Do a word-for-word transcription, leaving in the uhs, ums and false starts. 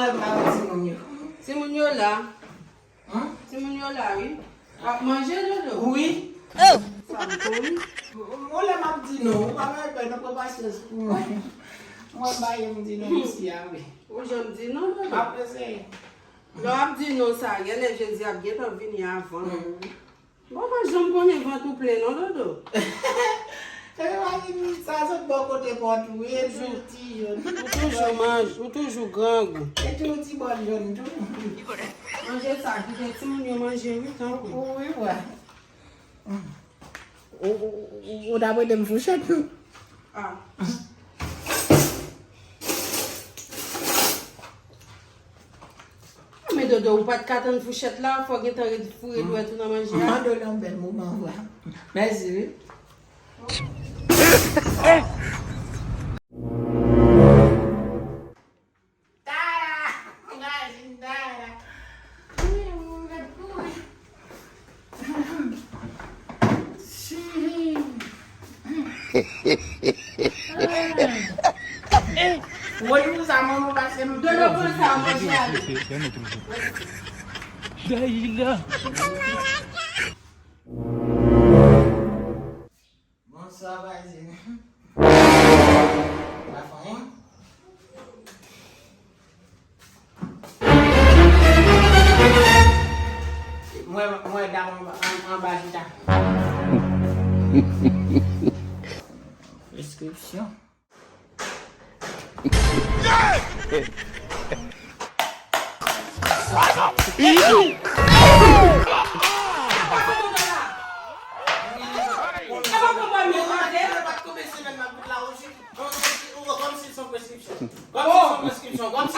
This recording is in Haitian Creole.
Mwen pa wè timoun yo. Timoun yo la. Timoun yo la, wi. Ap manje, Dodo? Wi. Sa m konnen. Mwen lè m ap di non, ou pa bay pè, non, pran pasyans pou mwen. Mwen ba yo m di non, mesye a, wi. Ou janm di non, Dodo? M ap eseye. Lè w ap di non sa, genlè Jezi ap gentan vini avan. Bon, pa janm konnen vant ou plen non, Dodo. Epi pa gen sa sot bò kote pòt ou, e toujou ti jòn. Ou toujou manje, ou toujou grangou. E toujou ti bòl jòn tou. Manje sa, kite timoun yo manje, wi, tanpri. Wi, wi. Ou, ou, ou, ou ta prete m fouchèt? Ah. Men Dodo, ou pa t ka tann fouchèt la, fò w gentan ret foure dwèt ou nan manje a. Mande w nan bèl moman, vwa. Mèsi, wi. Tada! Gazin, tada! Wi, mwen mèt kouri. Wòl pou sa manman pase m. Dodo pran sa manje ale. Dayila. Bonswa vwazen. Pa fè anyen. Mwen, mwen dam anba, anba chita. Preskripsyon. Kòmsi se yon preskripsyon. Kòmsi se yon preskripsyon. Kòmsi